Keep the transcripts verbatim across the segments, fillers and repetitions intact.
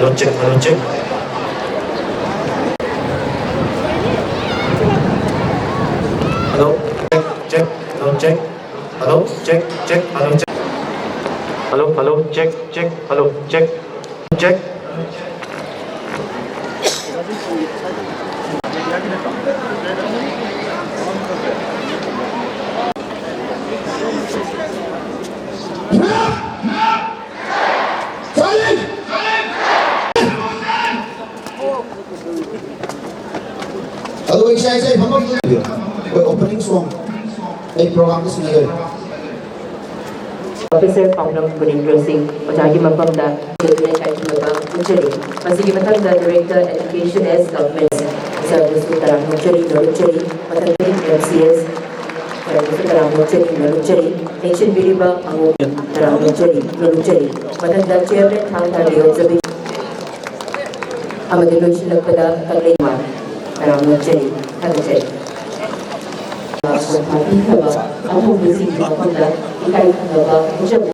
Hello, check, hello, check. Hello, check, check, hello, check. Hello, check, check, hello, check. Hello, hello, check, check, hello, check. Check. ꯑꯗꯨꯒ ꯏꯁꯥ ꯏꯁꯥꯒꯤ ꯐꯝꯐꯝꯗ ꯑꯩꯈꯣꯏ opening song ꯑꯩ program ꯗ ꯁꯤꯟꯅꯗꯣꯏꯅꯤ꯫ Professor ꯄꯥꯎꯅꯝ ꯒꯨꯅꯦꯟꯗ꯭ꯔ ꯁꯤꯡ ꯑꯣꯖꯥꯒꯤ ꯃꯐꯝꯗ ꯂꯩꯀꯥꯏ ꯈꯨꯟꯅꯕ ꯎꯠꯆꯔꯤ꯫ ꯃꯁꯤꯒꯤ ꯃꯊꯪꯗ Director Education S Government Sir ꯕꯨꯁꯨ ꯇꯔꯥꯝꯅ ꯑꯣꯛꯆꯔꯤ, ꯅꯣꯂꯨꯛꯆꯔꯤ꯫ ꯃꯊꯪꯗ M C S Sir ꯕꯨꯁꯨ ꯇꯔꯥꯝꯅ ꯑꯣꯛꯆꯔꯤ, ꯅꯣꯂꯨꯛꯆꯔꯤ꯫ ꯂꯦꯡꯁꯤꯟꯕꯤꯔꯤꯕ ꯑꯉꯣꯝ ꯇꯔꯥꯝꯅ ꯑꯣꯛꯆꯔꯤ, ꯅꯣꯂꯨꯛꯆꯔꯤ꯫ ꯃꯊꯪꯗ Chairman ꯊꯥꯡ ꯊꯥ ꯂꯤꯑꯣꯖꯕꯤ ꯑꯃꯗꯤ ꯂꯣꯏꯁꯤꯜꯂꯛꯄꯗ ꯀꯪꯂꯩꯃꯥꯟ ꯇꯔꯥꯝꯅ ꯑꯣꯛꯆꯔꯤ, ꯊꯥꯒꯠꯆꯔꯤ꯫ ꯄꯤꯈ꯭ꯔꯕ ꯑꯍꯧꯕꯁꯤꯡꯒꯤ ꯃꯐꯝꯗ ꯏꯀꯥꯏ ꯈꯨꯝꯅꯕ ꯎꯠꯆꯕ꯫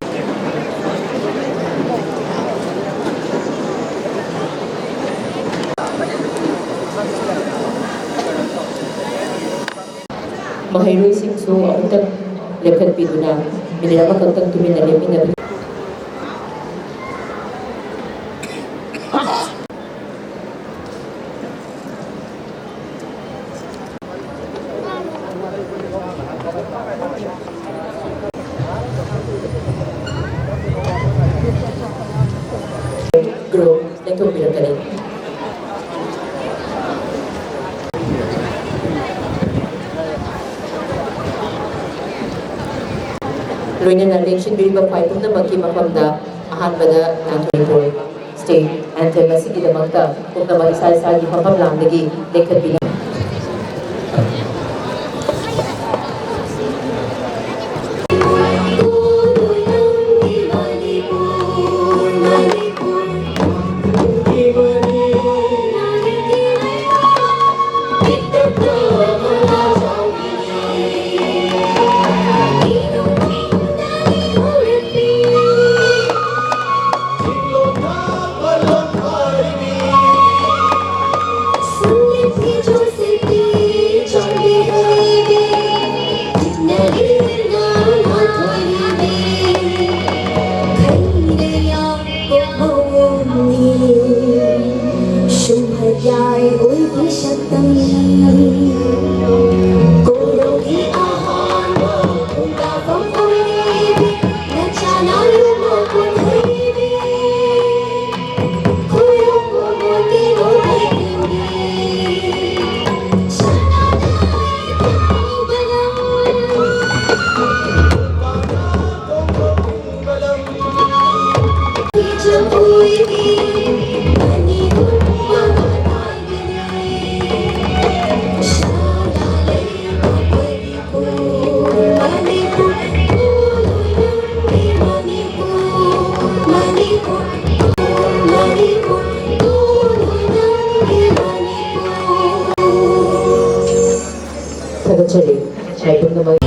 ꯃꯍꯩꯔꯣꯏꯁꯤꯡꯁꯨ ꯑꯃꯨꯛꯇꯪ ꯂꯦꯞꯈꯠꯄꯤꯗꯨꯅ ꯃꯤꯅꯤꯠ ꯑꯃꯈꯛꯇꯪ ꯇꯨꯃꯤꯟꯅ ꯂꯦꯞꯃꯤꯟꯅꯕꯤꯌꯨ꯫ Group ꯂꯦꯡꯊꯣꯛꯄꯤꯔꯛꯀꯅꯤ꯫ ꯂꯣꯏꯅꯅ ꯂꯦꯡꯁꯤꯟꯕꯤꯔꯤꯕ ꯈ꯭ꯋꯥꯏ ꯄꯨꯝꯅꯃꯛꯀꯤ ꯃꯐꯝꯗ ꯑꯍꯥꯟꯕꯗ ꯅꯥꯊꯣꯏꯄꯨꯔ State Anthem ꯑꯁꯤꯒꯤꯗꯃꯛꯇ ꯄꯨꯝꯅꯃꯛ ꯏꯁꯥ ꯏꯁꯥꯒꯤ ꯐꯝꯐꯝ ꯂꯥꯡꯗꯒꯤ ꯂꯦꯡꯈꯠꯄꯤꯅꯕ꯫ ꯊꯥꯒꯠꯆꯔꯤ꯫ ꯉꯁꯥꯏ ꯄꯨꯝꯅꯃꯛ꯫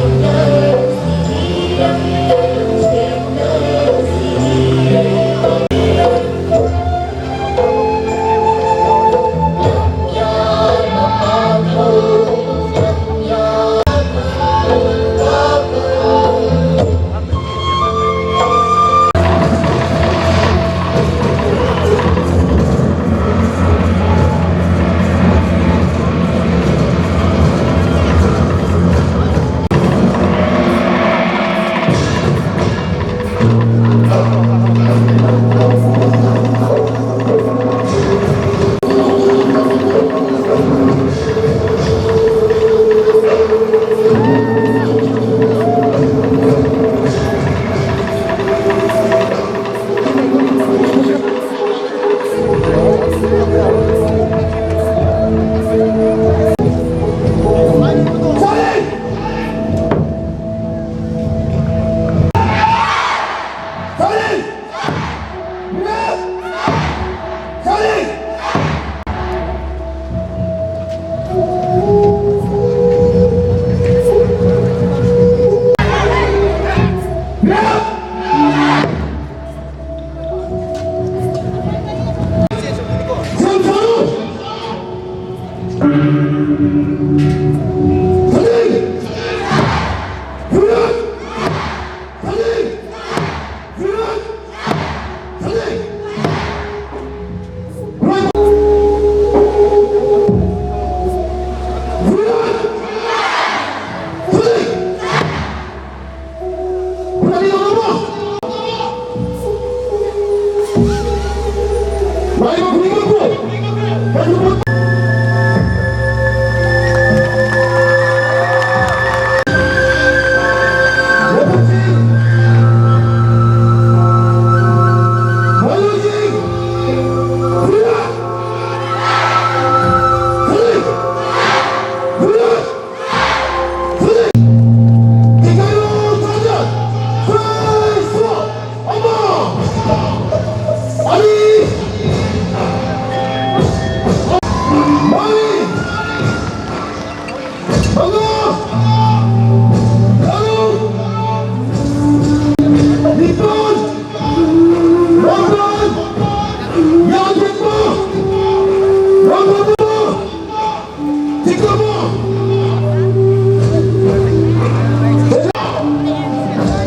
ꯁꯤꯛꯇꯕꯨ!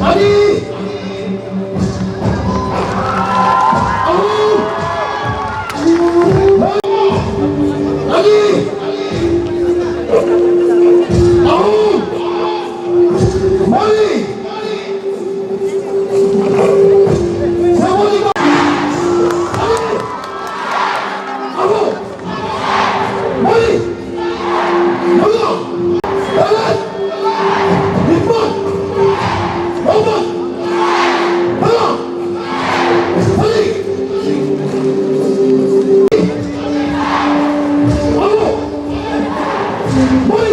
ꯑꯅꯤ! ꯑꯍꯨꯝ! ꯑꯅꯤ! ꯑꯍꯨꯝ! ꯃꯔꯤ! ꯁꯦꯕꯣꯠ ꯅꯤꯄꯥꯜ! ꯑꯅꯤ! ꯑꯍꯨꯝ! ꯃꯔꯤ! ꯃꯉꯥ! ꯇꯔꯦꯠ! ꯅꯤꯄꯥꯜ! ꯃꯥꯄꯜ! ꯇꯔꯥ! ꯃꯔꯤ! ꯑꯍꯨꯝ! ꯃꯔꯤ!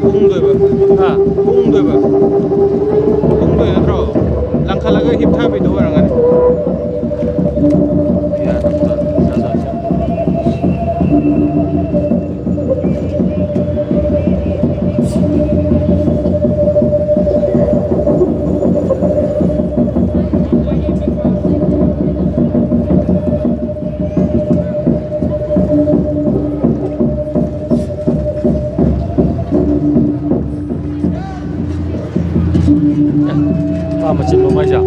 ꯍꯣꯡꯗꯣꯏꯕ꯫ ꯍꯥ? ꯍꯣꯡꯗꯣꯏꯕ꯫ ꯍꯣꯡꯗꯣꯏ ꯅꯠꯇ꯭ꯔꯣ? ꯂꯪꯈꯠꯂꯒ ꯍꯤꯞꯊꯕꯤꯗꯣ ꯑꯣꯏꯔꯝꯒꯅꯤ꯫ ꯒ꯭ꯌꯥꯟ ꯑꯝ ꯇꯥꯗꯦ꯫ ꯑꯥ, ꯃꯆꯤꯟ ꯃꯃꯩꯁꯦ꯫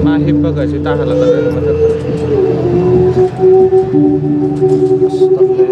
ꯃꯥ ꯍꯤꯞꯄꯒ ꯁꯤ ꯇꯥꯍꯜꯂꯛꯀꯗꯣꯏꯅꯤ ꯃꯊꯛꯇ꯫ ꯑꯁ, ꯇꯜꯂꯦ꯫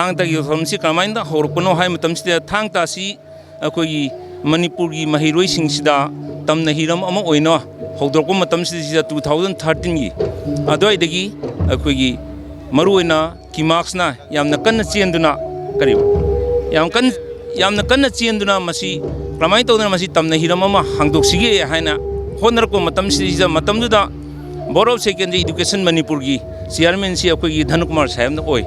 ꯊꯥꯡ ꯇꯥꯒꯤ ꯊꯧꯔꯝꯁꯤ ꯀꯔꯝꯍꯥꯏꯅ ꯍꯧꯔꯛꯄꯅꯣ ꯍꯥꯏꯕ ꯃꯇꯝꯁꯤꯗ, ꯊꯥꯡ ꯇꯥꯁꯤ ꯑꯩꯈꯣꯏꯒꯤ ꯃꯅꯤꯄꯨꯔꯒꯤ ꯃꯍꯩꯔꯣꯏꯁꯤꯡꯁꯤꯗ ꯇꯝꯅ ꯍꯤꯔꯝ ꯑꯃ ꯑꯣꯏꯅ ꯍꯧꯗꯣꯔꯛꯄ ꯃꯇꯝꯁꯤꯗ, ꯇꯨ ꯊꯥꯎꯖꯟ ꯊꯥꯔꯇꯤꯟꯒꯤ ꯑꯗꯨꯋꯥꯏꯗꯒꯤ ꯑꯩꯈꯣꯏꯒꯤ ꯃꯔꯨꯑꯣꯏꯅ ꯀꯤꯃꯥꯛꯁꯅ ꯌꯥꯝꯅ ꯀꯟꯅ ꯆꯦꯟꯗꯨꯅ, ꯀꯔꯤ, ꯌꯥꯝ ꯀꯟ-, ꯌꯥꯝꯅ ꯀꯟꯅ ꯆꯦꯟꯗꯨꯅ ꯃꯁꯤ ꯀꯔꯝꯍꯥꯏꯅ ꯇꯧꯗꯅ ꯃꯁꯤ ꯇꯝꯅ ꯍꯤꯔꯝ ꯑꯃ ꯍꯥꯡꯗꯣꯛꯁꯤꯒꯦ ꯍꯥꯏꯅ ꯍꯣꯠꯅꯔꯛꯄ ꯃꯇꯝꯁꯤꯗꯩꯁꯤꯗ, ꯃꯇꯝꯗꯨꯗ Board of Secondary Education ꯃꯅꯤꯄꯨꯔꯒꯤ chairmanꯁꯤ ꯑꯩꯈꯣꯏꯒꯤ ꯙꯅꯀꯨꯃꯥꯔ ꯁꯥꯍꯦꯕꯅ ꯑꯣꯏ꯫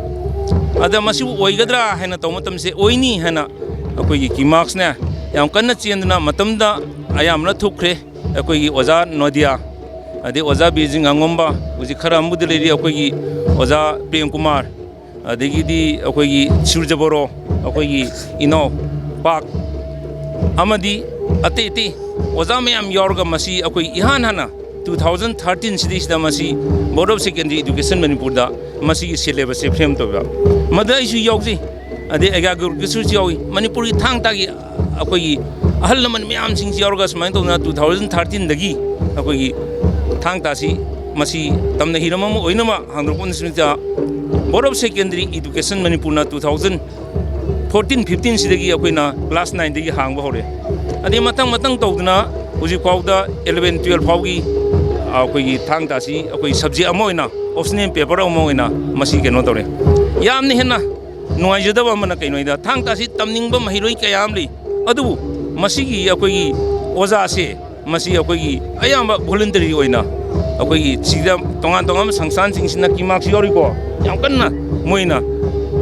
ꯑꯗ ꯃꯁꯤꯕꯨ ꯑꯣꯏꯒꯗ꯭ꯔꯥ ꯍꯥꯏꯅ ꯇꯧꯕ ꯃꯇꯝꯁꯦ, ꯑꯣꯏꯅꯤ ꯍꯥꯏꯅ ꯑꯩꯈꯣꯏꯒꯤ ꯀꯤꯃꯥꯛꯁꯅ ꯌꯥꯝ ꯀꯟꯅ ꯆꯦꯟꯗꯨꯅ ꯃꯇꯝꯗ ꯑꯌꯥꯝꯕꯅ ꯊꯣꯛꯈ꯭ꯔꯦ꯫ ꯑꯩꯈꯣꯏꯒꯤ ꯑꯣꯖꯥ ꯅꯣꯗꯤꯌꯥ, ꯑꯗꯩ ꯑꯣꯖꯥ ꯕꯤꯔꯖꯤꯠ ꯉꯥꯉꯣꯝꯕ, ꯍꯧꯖꯤꯛ ꯈꯔ ꯑꯃꯕꯨꯗꯤ ꯂꯩꯔꯤ, ꯑꯩꯈꯣꯏꯒꯤ ꯑꯣꯖꯥ ꯄ꯭ꯔꯦꯝ ꯀꯨꯃꯥꯔ, ꯑꯗꯒꯤꯗꯤ ꯑꯩꯈꯣꯏꯒꯤ ꯁꯨꯔꯖ ꯕꯣꯔꯣ, ꯑꯩꯈꯣꯏꯒꯤ ꯏꯅꯥꯎ ꯄꯥꯛ, ꯑꯃꯗꯤ ꯑꯇꯩ ꯑꯇꯩ ꯑꯣꯖꯥ ꯃꯌꯥꯝ ꯌꯥꯎꯔꯒ ꯃꯁꯤ ꯑꯩꯈꯣꯏ ꯏꯍꯥꯟ ꯍꯥꯟꯅ ꯇꯨ ꯊꯥꯎꯖꯟ ꯊꯥꯔꯇꯤꯟ ꯁꯤꯗꯩꯁꯤꯗ ꯃꯁꯤ Board of Secondary Education ꯃꯅꯤꯄꯨꯔꯗ ꯃꯁꯤꯒꯤ syllabusꯁꯦ frame ꯇꯧꯕ꯫ ꯃꯗꯨꯗ ꯑꯩꯁꯨ ꯌꯥꯎꯖꯩ, ꯑꯗꯩ ꯑꯦꯒꯥꯒꯨꯔꯒꯤꯁꯨ ꯌꯥꯎꯏ, ꯃꯅꯤꯄꯨꯔꯒꯤ ꯊꯥꯡ ꯇꯥꯒꯤ ꯑꯩꯈꯣꯏꯒꯤ ꯑꯍꯜ ꯂꯃꯟ ꯃꯌꯥꯝꯁꯤꯡꯁꯤ ꯌꯥꯎꯔꯒ ꯁꯨꯃꯥꯏꯅ ꯇꯧꯗꯅ ꯇꯨ ꯊꯥꯎꯖꯟ ꯊꯥꯔꯇꯤꯟꯗꯒꯤ ꯑꯩꯈꯣꯏꯒꯤ ꯊꯥꯡ ꯇꯥꯁꯤ ꯃꯁꯤ ꯇꯝꯅ ꯍꯤꯔꯝ ꯑꯃ ꯑꯣꯏꯅꯃꯛ ꯍꯥꯡꯗꯣꯔꯛꯄ ꯅꯨꯃꯤꯠꯇ Board of Secondary Education ꯃꯅꯤꯄꯨꯔꯅ ꯇꯨ ꯊꯥꯎꯖꯟ ꯐꯣꯔꯇꯤꯟ ꯐꯤꯐꯇꯤꯟꯁꯤꯗꯒꯤ ꯑꯩꯈꯣꯏꯅ class nineꯗꯒꯤ ꯍꯥꯡꯕ ꯍꯧꯔꯦ꯫ ꯑꯗꯩ ꯃꯊꯪ ꯃꯊꯪ ꯇꯧꯗꯅ ꯍꯧꯖꯤꯛ ꯐꯥꯎꯗ eleven twelve ꯐꯥꯎꯒꯤ ꯑꯩꯈꯣꯏꯒꯤ ꯊꯥꯡ ꯇꯥꯁꯤ ꯑꯩꯈꯣꯏ subject ꯑꯃ ꯑꯣꯏꯅ, optional paper ꯑꯃ ꯑꯣꯏꯅ ꯃꯁꯤ ꯀꯩꯅꯣ ꯇꯧꯔꯦ꯫ ꯌꯥꯝꯅ ꯍꯦꯟꯅ ꯅꯨꯡꯉꯥꯏꯖꯗꯕ ꯑꯃꯅ ꯀꯩꯅꯣ ꯍꯥꯏꯗ, ꯊꯥꯡ ꯇꯥꯁꯤ ꯇꯝꯅꯤꯡꯕ ꯃꯍꯩꯔꯣꯏ ꯀꯌꯥ ꯑꯃ ꯂꯩ, ꯑꯗꯨꯕꯨ ꯃꯁꯤꯒꯤ ꯑꯩꯈꯣꯏꯒꯤ ꯑꯣꯖꯥꯁꯦ, ꯃꯁꯤ ꯑꯩꯈꯣꯏꯒꯤ ꯑꯌꯥꯝꯕ voluntary ꯑꯣꯏꯅ, ꯑꯩꯈꯣꯏꯒꯤ ꯁꯤꯗ ꯇꯣꯉꯥꯟ ꯇꯣꯉꯥꯟꯕ ꯁꯪꯁꯊꯥꯟꯁꯤꯡꯁꯤꯅ, ꯀꯤꯃꯥꯛꯁꯨ ꯌꯥꯎꯔꯤꯀꯣ, ꯌꯥꯝ ꯀꯟꯅ ꯃꯣꯏꯅ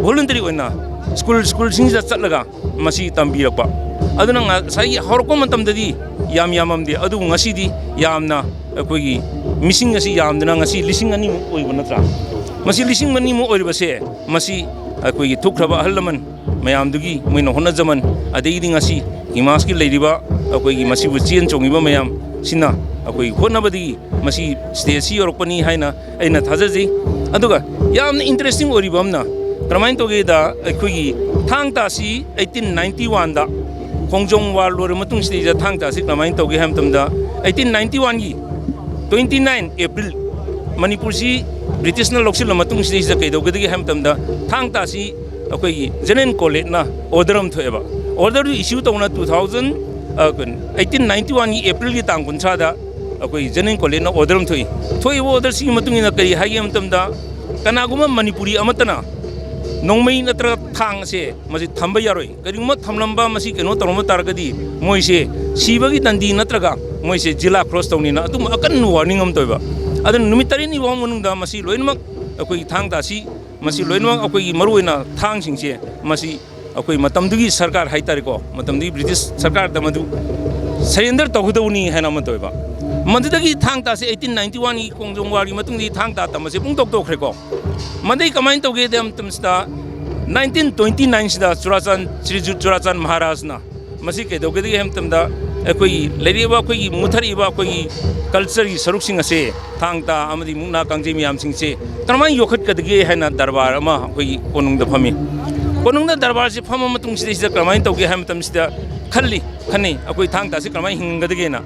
voluntary ꯑꯣꯏꯅ school, schoolꯁꯤꯡꯁꯤꯗ ꯆꯠꯂꯒ ꯃꯁꯤ ꯇꯝꯕꯤꯔꯛꯄ꯫ ꯑꯗꯨꯅ ꯉꯁꯥꯏꯒꯤ ꯍꯧꯔꯛꯄ ꯃꯇꯝꯗꯗꯤ ꯌꯥꯝ ꯌꯥꯝꯃꯝꯗꯦ, ꯑꯗꯨꯕꯨ ꯉꯁꯤꯗꯤ ꯌꯥꯝꯅ, ꯑꯩꯈꯣꯏꯒꯤ ꯃꯤꯁꯤꯡ ꯑꯁꯤ ꯌꯥꯝꯗꯅ ꯉꯁꯤ ꯂꯤꯁꯤꯡ ꯑꯅꯤꯃꯨꯛ ꯑꯣꯏꯕ ꯅꯠꯇ꯭ꯔꯥ? ꯃꯁꯤ ꯂꯤꯁꯤꯡ ꯑꯅꯤꯃꯨꯛ ꯑꯣꯏꯔꯤꯕꯁꯦ, ꯃꯁꯤ ꯑꯩꯈꯣꯏꯒꯤ ꯊꯣꯛꯈ꯭ꯔꯕ ꯑꯍꯜ ꯂꯃꯟ ꯃꯌꯥꯝꯗꯨꯒꯤ ꯃꯣꯏꯅ ꯍꯣꯠꯅꯖꯃꯟ, ꯑꯗꯒꯤꯗꯤ ꯉꯁꯤ ꯀꯤꯃꯥꯛꯁꯀꯤ ꯂꯩꯔꯤꯕ ꯑꯩꯈꯣꯏꯒꯤ ꯃꯁꯤꯕꯨ ꯆꯦꯟ ꯆꯣꯡꯉꯤꯕ ꯃꯌꯥꯝꯁꯤꯅ ꯑꯩꯈꯣꯏꯒꯤ ꯍꯣꯠꯅꯕꯗꯒꯤ ꯃꯁꯤ stageꯁꯤ ꯌꯧꯔꯛꯄꯅꯤ ꯍꯥꯏꯅ ꯑꯩꯅ ꯊꯥꯖꯖꯩ꯫ ꯑꯗꯨꯒ ꯌꯥꯝꯅ interesting ꯑꯣꯏꯔꯤꯕ ꯑꯃꯅ ꯀꯔꯝꯍꯥꯏꯅ ꯇꯧꯒꯦꯗ, ꯑꯩꯈꯣꯏꯒꯤ ꯊꯥꯡ ꯇꯥꯁꯤ eighteen ninety oneꯗ ꯈꯣꯡꯖꯣꯝ war ꯂꯣꯏꯔ ꯃꯇꯨꯡꯁꯤꯗꯩꯗ ꯊꯥꯡ ꯇꯥꯁꯤ ꯀꯔꯝꯍꯥꯏꯅ ꯇꯧꯒꯦ ꯍꯥꯏꯕ ꯃꯇꯝꯗ, eighteen ninety oneꯒꯤ twenty nine April ꯃꯅꯤꯄꯨꯔꯁꯤ ꯕ꯭ꯔꯤꯇꯤꯁꯅ ꯂꯧꯁꯤꯜꯂ ꯃꯇꯨꯡꯁꯤꯗꯩꯁꯤꯗ ꯀꯩꯗꯧꯒꯗꯒꯦ ꯍꯥꯏꯕ ꯃꯇꯝꯗ, ꯊꯥꯡ ꯇꯥꯁꯤ ꯑꯩꯈꯣꯏꯒꯤ ꯖꯦꯅꯦꯔꯦꯜ ꯀꯣꯂꯦꯖꯅ ꯑꯣꯔꯗꯔ ꯑꯃ ꯊꯣꯛꯑꯦꯕ꯫ ꯑꯣꯔꯗꯔꯗꯨ ꯏꯁꯨ ꯇꯧꯅ ꯇꯨ ꯊꯥꯎꯖꯟ ꯑꯩꯠꯇꯤꯟ ꯅꯥꯏꯟꯇꯤ ꯋꯥꯟꯒꯤ ꯑꯦꯄ꯭ꯔꯤꯜꯒꯤ ꯇꯥꯡ ꯀꯨꯟꯊ꯭ꯔꯥꯗ ꯑꯩꯈꯣꯏ ꯖꯦꯅꯦꯔꯦꯜ ꯀꯣꯂꯦꯖꯅ ꯑꯣꯔꯗꯔ ꯑꯃ ꯊꯣꯛꯏ꯫ ꯊꯣꯛꯏꯕ ꯑꯣꯔꯗꯔꯁꯤꯒꯤ ꯃꯇꯨꯡ ꯏꯟꯅ ꯀꯔꯤ ꯍꯥꯏꯒꯦ ꯍꯥꯏꯕ ꯃꯇꯝꯗ, ꯀꯅꯥꯒꯨꯝꯕ ꯃꯅꯤꯄꯨꯔꯤ ꯑꯃꯠꯇꯅ ꯅꯣꯡꯃꯩ ꯅꯠꯇ꯭ꯔꯒ ꯊꯥꯡ ꯑꯁꯦ ꯃꯁꯤ ꯊꯝꯕ ꯌꯥꯔꯣꯏ꯫ ꯀꯔꯤꯒꯨꯝꯕ ꯊꯝꯂꯝꯕ, ꯃꯁꯤ ꯀꯩꯅꯣ ꯇꯧꯔꯝꯕ ꯇꯥꯔꯒꯗꯤ, ꯃꯣꯏꯁꯦ ꯁꯤꯕꯒꯤ ꯗꯟꯗꯤ ꯅꯠꯇ꯭ꯔꯒ ꯃꯣꯏꯁꯦ ꯖꯤꯂꯥ ꯀ꯭ꯔꯣꯁ ꯇꯧꯅꯤꯅ ꯑꯗꯨꯝ ꯑꯀꯟꯕ ꯋꯥꯔꯅꯤꯡ ꯑꯃ ꯇꯧꯋꯦꯕ꯫ ꯑꯗꯨꯅ ꯅꯨꯃꯤꯠ ꯇꯔꯦꯠꯅꯤ ꯐꯥꯎ ꯃꯅꯨꯡꯗ ꯃꯁꯤ ꯂꯣꯏꯅꯃꯛ, ꯑꯩꯈꯣꯏꯒꯤ ꯊꯥꯡ ꯇꯥ ꯑꯁꯤ, ꯃꯁꯤ ꯂꯣꯏꯅꯃꯛ ꯑꯩꯈꯣꯏꯒꯤ ꯃꯔꯨꯑꯣꯏꯅ ꯊꯥꯡꯁꯤꯡꯁꯦ, ꯃꯁꯤ ꯑꯩꯈꯣꯏ ꯃꯇꯝꯗꯨꯒꯤ ꯁꯔꯀꯥꯔ ꯍꯥꯏꯇꯥꯔꯦꯀꯣ, ꯃꯇꯝꯗꯨꯒꯤ ꯕ꯭ꯔꯤꯇꯤꯁ ꯁꯔꯀꯥꯔꯗ ꯃꯗꯨ ꯁꯔꯦꯟꯗꯔ ꯇꯧꯒꯗꯧꯕꯅꯤ ꯍꯥꯏꯅ ꯑꯃ ꯇꯧꯋꯦꯕ꯫ ꯃꯗꯨꯗꯒꯤ ꯊꯥꯡ ꯇꯥꯁꯦ ꯑꯩꯠꯇꯤꯟ ꯅꯥꯏꯟꯇꯤ ꯋꯥꯟꯒꯤ ꯈꯣꯡꯖꯣꯝ ꯋꯥꯔꯒꯤ ꯃꯇꯨꯡꯗꯒꯤ ꯊꯥꯡ ꯇꯥ ꯇꯝꯕꯁꯦ ꯄꯨꯡꯇꯣꯛ ꯇꯣꯛꯈ꯭ꯔꯦꯀꯣ꯫ ꯃꯗꯩ ꯀꯃꯥꯏꯅ ꯇꯧꯒꯦ ꯍꯥꯏꯕ ꯃꯇꯝꯁꯤꯗ, ꯅꯥꯏꯟꯇꯤꯟ ꯇ꯭ꯋꯦꯟꯇꯤ ꯅꯥꯏꯟꯁꯤꯗ ꯆꯨꯔꯥꯆꯥꯟ, ꯁ꯭ꯔꯤ ꯖꯨ ꯆꯨꯔꯥꯆꯥꯟ ꯃꯍꯥꯔꯥꯖꯅ ꯃꯁꯤ ꯀꯩꯗꯧꯒꯗꯒꯦ ꯍꯥꯏꯕ ꯃꯇꯝꯗ, ꯑꯩꯈꯣꯏꯒꯤ ꯂꯩꯔꯤꯕ, ꯑꯩꯈꯣꯏꯒꯤ ꯃꯨꯠꯊꯔꯛꯏꯕ ꯑꯩꯈꯣꯏꯒꯤ ꯀꯜꯆꯔꯒꯤ ꯁꯔꯨꯛꯁꯤꯡ ꯑꯁꯦ, ꯊꯥꯡ ꯇꯥ ꯑꯃꯗꯤ ꯃꯨꯛꯅꯥ ꯀꯥꯡꯖꯩ ꯃꯌꯥꯝꯁꯤꯡꯁꯦ ꯀꯔꯝꯍꯥꯏꯅ ꯌꯣꯛꯈꯠꯀꯗꯒꯦ ꯍꯥꯏꯅ ꯗꯔꯕꯥꯔ ꯑꯃ ꯑꯩꯈꯣꯏꯒꯤ ꯀꯣꯅꯨꯡꯗ ꯐꯝꯃꯤ꯫ ꯀꯣꯅꯨꯡꯗ ꯗꯔꯕꯥꯔꯁꯤ ꯐꯝꯃ ꯃꯇꯨꯡꯁꯤꯗꯩꯁꯤꯗ ꯀꯔꯝꯍꯥꯏꯅ ꯇꯧꯒꯦ ꯍꯥꯏꯕ ꯃꯇꯝꯁꯤꯗ ꯈꯜꯂꯤ, ꯈꯟꯅꯩ, ꯑꯩꯈꯣꯏ ꯊꯥꯡ ꯇꯥꯁꯤ ꯀꯔꯝꯍꯥꯏꯅ ꯍꯤꯡꯒꯗꯒꯦꯅ꯫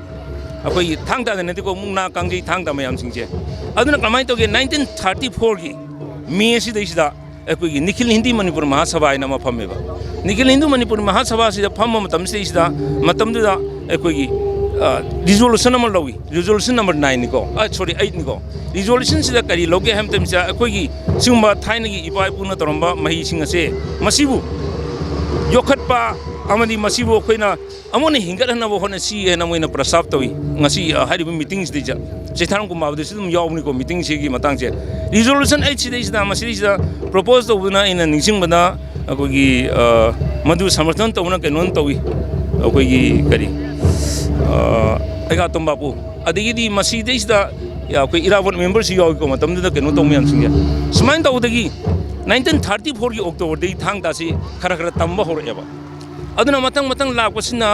ꯑꯩꯈꯣꯏꯒꯤ ꯊꯥꯡ ꯇꯥꯗ ꯅꯠꯇꯦꯀꯣ, ꯃꯨꯛꯅꯥ ꯀꯥꯡꯖꯩ ꯊꯥꯡ ꯇꯥ ꯃꯌꯥꯝꯁꯤꯡꯁꯦ꯫ ꯑꯗꯨꯅ ꯀꯃꯥꯏꯅ ꯇꯧꯒꯦ, ꯅꯥꯏꯟꯇꯤꯟ ꯊꯥꯔꯇꯤ ꯐꯣꯔꯒꯤ ꯃꯦ ꯑꯁꯤꯗꯩꯁꯤꯗ ꯑꯩꯈꯣꯏꯒꯤ ꯅꯤꯈꯤꯜ ꯍꯤꯟꯗꯤ ꯃꯅꯤꯄꯨꯔ ꯃꯍꯥꯁꯚꯥ ꯍꯥꯏꯅ ꯑꯃ ꯐꯝꯃꯦꯕ꯫ ꯅꯤꯈꯤꯜ ꯍꯤꯟꯗꯨ ꯃꯅꯤꯄꯨꯔ ꯃꯍꯥꯁꯚꯥꯁꯤꯗ ꯐꯝꯕ ꯃꯇꯝꯁꯤꯗꯩꯁꯤꯗ, ꯃꯇꯝꯗꯨꯗ ꯑꯩꯈꯣꯏꯒꯤ, ꯑ, ꯔꯤꯖꯣꯂꯨꯁꯟ ꯑꯃ ꯂꯧꯏ꯫ ꯔꯤꯖꯣꯂꯨꯁꯟ ꯅꯝꯕꯔ ꯅꯥꯏꯟꯅꯤꯀꯣ, ꯑ, ꯁꯣꯔꯤ, ꯑꯩꯠꯅꯤꯀꯣ꯫ ꯔꯤꯖꯣꯂꯨꯁꯟꯁꯤꯗ ꯀꯔꯤ ꯂꯧꯒꯦ ꯍꯥꯏꯕ ꯃꯇꯝꯁꯤꯗ, ꯑꯩꯈꯣꯏꯒꯤ ꯁꯤꯒꯨꯝꯕ ꯊꯥꯏꯅꯒꯤ ꯏꯄꯥ ꯏꯄꯨꯅ ꯇꯧꯔꯝꯕ ꯃꯍꯩꯁꯤꯡ ꯑꯁꯦ, ꯃꯁꯤꯕꯨ ꯌꯣꯛꯈꯠꯄ ꯑꯃꯗꯤ ꯃꯁꯤꯕꯨ ꯑꯩꯈꯣꯏꯅ ꯑꯃꯨꯛ ꯍꯟꯅ ꯍꯤꯡꯒꯠꯍꯟꯅꯕ ꯍꯣꯠꯅꯁꯤ ꯍꯥꯏꯅ ꯃꯣꯏꯅ ꯄ꯭ꯔꯁꯇꯥꯞ ꯇꯧꯏ꯫ ꯉꯁꯤ, ꯑ, ꯍꯥꯏꯔꯤꯕ ꯃꯤꯇꯤꯡꯁꯤꯗꯩꯗ ꯆꯩꯊꯥꯔꯣꯜ ꯀꯨꯝꯕꯥꯕꯗꯁꯨ ꯑꯗꯨꯝ ꯌꯥꯎꯕꯅꯤꯀꯣ, ꯃꯤꯇꯤꯡꯁꯤꯒꯤ ꯃꯇꯥꯡꯁꯦ꯫ ꯔꯤꯖꯣꯂꯨꯁꯟ ꯑꯩꯠꯁꯤꯗꯩꯁꯤꯗ, ꯃꯁꯤꯗꯩꯁꯤꯗ ꯄ꯭ꯔꯣꯄꯣꯁ ꯇꯧꯗꯨꯅ ꯑꯩꯅ ꯅꯤꯡꯁꯤꯡꯕꯗ, ꯑꯩꯈꯣꯏꯒꯤ, ꯑ, ꯃꯗꯨ ꯁꯃꯔꯊꯟ ꯇꯧꯕꯅ ꯀꯩꯅꯣ ꯇꯧꯏ, ꯑꯩꯈꯣꯏꯒꯤ ꯀꯔꯤ, ꯑ, ꯑꯩꯒꯥꯇꯣꯝ ꯕꯥꯄꯨ, ꯑꯗꯒꯤꯗꯤ ꯃꯁꯤꯗꯩꯁꯤꯗ ꯑꯩꯈꯣꯏ ꯏꯔꯥꯕꯣꯠ ꯃꯦꯝꯕꯔꯁꯨ ꯌꯥꯎꯏꯀꯣ, ꯃꯇꯝꯗꯨꯗ ꯀꯩꯅꯣ ꯇꯧꯕ ꯃꯌꯥꯝꯁꯤꯡꯁꯦ꯫ ꯁꯨꯃꯥꯏꯅ ꯇꯧꯕꯗꯒꯤ ꯅꯥꯏꯟꯇꯤꯟ ꯊꯥꯔꯇꯤ ꯐꯣꯔꯒꯤ ꯑꯣꯛꯇꯣꯕꯔꯗꯒꯤ ꯊꯥꯡ ꯇꯥꯁꯤ ꯈꯔ ꯈꯔ ꯇꯝꯕ ꯍꯧꯔꯛꯑꯦꯕ꯫ ꯑꯗꯨꯅ ꯃꯊꯪ ꯃꯊꯪ ꯂꯥꯛꯄꯁꯤꯅ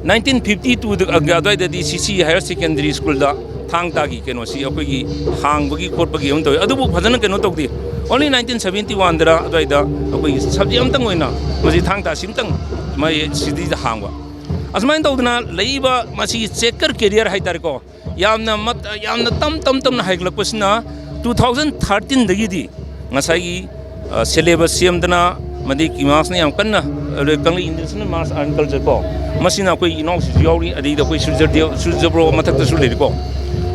ꯅꯥꯏꯟꯇꯤꯟ ꯐꯤꯐꯇꯤ ꯇꯨꯗ ꯑꯗꯨꯋꯥꯏꯗꯗꯤ ꯁꯤ ꯁꯤ ꯍꯥꯌꯔ ꯁꯦꯀꯦꯟꯗꯔꯤ ꯁ꯭ꯀꯨꯜꯗ ꯊꯥꯡ ꯇꯥꯒꯤ ꯀꯩꯅꯣꯁꯤ ꯑꯩꯈꯣꯏꯒꯤ ꯍꯥꯡꯕꯒꯤ ꯈꯣꯠꯄꯒꯤ ꯑꯃ ꯇꯧꯋꯤ, ꯑꯗꯨꯕꯨ ꯐꯖꯅ ꯀꯩꯅꯣ ꯇꯧꯗꯦ꯫ ꯑꯣꯟꯂꯤ ꯅꯥꯏꯟꯇꯤꯟ ꯁꯕꯦꯟꯇꯤ ꯋꯥꯟꯗꯔ ꯑꯗꯨꯋꯥꯏꯗ ꯑꯩꯈꯣꯏꯒꯤ ꯁꯕꯖꯦꯛ ꯑꯃꯇꯪ ꯑꯣꯏꯅ ꯃꯁꯤ ꯊꯥꯡ ꯇꯥ ꯁꯤꯝꯇꯪ ꯃꯥꯏ ꯁꯤꯇꯤꯗ ꯍꯥꯡꯕ꯫ ꯑꯁꯨꯃꯥꯏꯅ ꯇꯧꯗꯅ ꯂꯩꯔꯤꯕ ꯃꯁꯤꯒꯤ ꯆꯦꯀꯔ ꯀꯦꯔꯤꯌꯔ ꯍꯥꯏꯇꯥꯔꯦꯀꯣ, ꯌꯥꯝꯅ ꯃꯠ-, ꯌꯥꯝꯅ ꯇꯝ ꯇꯝ ꯇꯝꯅ ꯍꯥꯏꯒꯠꯂꯛꯄꯁꯤꯅ ꯇꯨ ꯊꯥꯎꯖꯟ ꯊꯥꯔꯇꯤꯟꯗꯒꯤꯗꯤ ꯉꯁꯥꯏꯒꯤ, ꯑ, ꯁꯦꯂꯦꯕꯁ ꯁꯦꯝꯗꯅ, ꯃꯗꯩ ꯀꯤꯃꯥꯁꯅ ꯌꯥꯝ ꯀꯟꯅ, ꯑꯗꯩ ꯀꯪꯂꯩ ꯏꯟꯗꯁꯅꯦꯜ ꯃꯥꯔꯁ ꯑꯥꯔꯠ ꯑꯦꯟ ꯀꯜꯆꯔ ꯀꯣ, ꯃꯁꯤꯅ ꯑꯩꯈꯣꯏ ꯏꯅꯥꯎꯁꯤꯁꯨ ꯌꯥꯎꯔꯤ, ꯑꯗꯩꯗ ꯑꯩꯈꯣꯏ ꯁꯨꯔꯖꯗꯦꯕ, ꯁꯨꯔꯖꯕ꯭ꯔꯣ ꯃꯊꯛꯇꯁꯨ ꯂꯩꯔꯤꯀꯣ꯫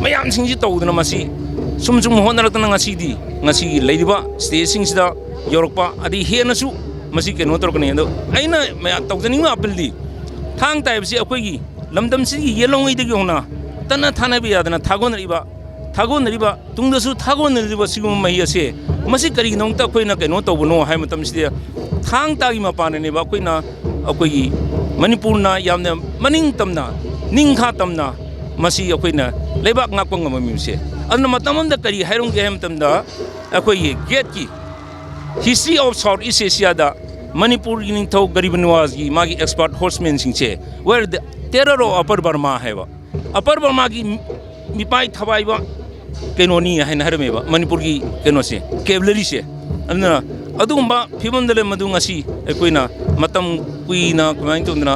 ꯃꯌꯥꯝꯁꯤꯡꯁꯤ ꯇꯧꯗꯅ ꯃꯁꯤ ꯁꯨꯝ ꯁꯨꯝ ꯍꯣꯠꯅꯔꯛꯇꯅ ꯉꯁꯤꯗꯤ, ꯉꯁꯤꯒꯤ ꯂꯩꯔꯤꯕ ꯁ꯭ꯇꯦꯖꯁꯤꯡꯁꯤꯗ ꯌꯧꯔꯛꯄ, ꯑꯗꯩ ꯍꯦꯟꯅꯁꯨ ꯃꯁꯤ ꯀꯩꯅꯣ ꯇꯧꯔꯛꯀꯅꯤ꯫ ꯑꯗꯣ ꯑꯩꯅ ꯃꯌꯥꯝ ꯇꯧꯖꯅꯤꯡꯕ ꯑꯄꯤꯜꯗꯤ, ꯊꯥꯡ ꯇꯥ ꯍꯥꯏꯕꯁꯤ ꯑꯩꯈꯣꯏꯒꯤ ꯂꯝꯗꯝꯁꯤꯒꯤ ꯌꯦꯜꯍꯧꯉꯩꯗꯒꯤ ꯍꯧꯅ ꯇꯠꯅ ꯊꯥꯅꯕ ꯌꯥꯗꯅ ꯊꯥꯒꯣꯟꯅꯔꯤꯕ, ꯊꯥꯒꯣꯟꯅꯔꯤꯕ, ꯇꯨꯡꯗꯁꯨ ꯊꯥꯒꯣꯟꯅꯔꯤꯕ ꯁꯤꯒꯨꯝꯕ ꯃꯍꯩ ꯑꯁꯦ, ꯃꯁꯤ ꯀꯔꯤꯒꯤꯗꯃꯛꯇ ꯑꯩꯈꯣꯏꯅ ꯀꯩꯅꯣ ꯇꯧꯕꯅꯣ ꯍꯥꯏꯕ ꯃꯇꯝꯁꯤꯗ, ꯊꯥꯡ ꯇꯥꯒꯤ ꯃꯄꯥꯟꯅꯅꯦꯕ ꯑꯩꯈꯣꯏꯅ, ꯑꯩꯈꯣꯏꯒꯤ ꯃꯅꯤꯄꯨꯔꯅ ꯌꯥꯝꯅ ꯃꯅꯤꯡ ꯇꯝꯅ, ꯅꯤꯡꯈꯥ ꯇꯝꯅ ꯃꯁꯤ ꯑꯩꯈꯣꯏꯅ ꯂꯩꯕꯥꯛ ꯉꯥꯛꯄ ꯉꯝꯃꯝꯃꯤꯕꯁꯦ꯫ ꯑꯗꯨꯅ ꯃꯇꯝ ꯑꯃꯗ ꯀꯔꯤ ꯍꯥꯏꯔꯝꯒꯦ ꯍꯥꯏꯕ ꯃꯇꯝꯗ, ꯑꯩꯈꯣꯏꯒꯤ ꯒꯦꯠꯀꯤ History of South East Asiaꯗ ꯃꯅꯤꯄꯨꯔꯒꯤ ꯅꯤꯡꯊꯧ ꯒꯔꯤꯕ ꯅꯤꯋꯥꯖꯒꯤ ꯃꯥꯒꯤ expert horsemanꯁꯤꯡꯁꯦ were the terror of Upper Burma ꯍꯥꯏꯕ꯫ ꯑꯄꯔ ꯕꯔꯃꯥꯒꯤ ꯃꯤꯄꯥꯏ ꯊꯕꯥꯏꯕ ꯀꯩꯅꯣꯅꯤ ꯍꯥꯏꯅ ꯍꯥꯏꯔꯝꯃꯦꯕ ꯃꯅꯤꯄꯨꯔꯒꯤ ꯀꯩꯅꯣꯁꯦ, ꯀꯦꯕꯂꯔꯤꯁꯦ꯫ ꯑꯗꯨꯅ ꯑꯗꯨꯒꯨꯝꯕ ꯐꯤꯕꯝꯗ ꯂꯩꯔꯝꯕꯗꯨ ꯉꯁꯤ ꯑꯩꯈꯣꯏꯅ ꯃꯇꯝ ꯀꯨꯏꯅ ꯀꯃꯥꯏꯅ ꯇꯧꯗꯅ,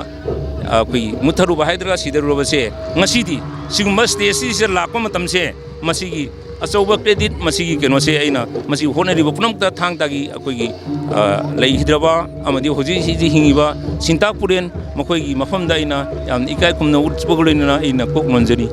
ꯑꯩꯈꯣꯏ ꯃꯨꯠꯊꯔꯨꯕ ꯍꯥꯏꯗ꯭ꯔꯥ, ꯁꯤꯗꯔꯨꯔꯕꯁꯦ, ꯉꯁꯤꯗꯤ ꯁꯤꯒꯨꯝꯕ ꯁ꯭ꯇꯦꯖꯁꯤꯗ ꯂꯥꯛꯄ ꯃꯇꯝꯁꯦ, ꯃꯁꯤꯒꯤ ꯑꯆꯧꯕ credit, ꯃꯁꯤꯒꯤ ꯀꯩꯅꯣꯁꯦ ꯑꯩꯅ ꯃꯁꯤ ꯍꯣꯠꯅꯔꯤꯕ ꯄꯨꯝꯅꯃꯛꯇ ꯊꯥꯡ ꯇꯥꯒꯤ ꯑꯩꯈꯣꯏꯒꯤ, ꯑ, ꯂꯩꯈꯤꯗ꯭ꯔꯕ ꯑꯃꯗꯤ ꯍꯧꯖꯤꯛ ꯍꯧꯖꯤꯛ ꯍꯤꯡꯉꯤꯕ ꯁꯤꯟꯇꯥꯛ ꯄꯨꯔꯦꯟ, ꯃꯈꯣꯏꯒꯤ ꯃꯐꯝꯗ ꯑꯩꯅ ꯌꯥꯝꯅ ꯏꯀꯥꯏ ꯈꯨꯝꯅꯕ ꯎꯠꯄꯒ ꯂꯣꯏꯅꯅ ꯑꯩꯅ ꯀꯣꯛ ꯅꯣꯟꯖꯔꯤ꯫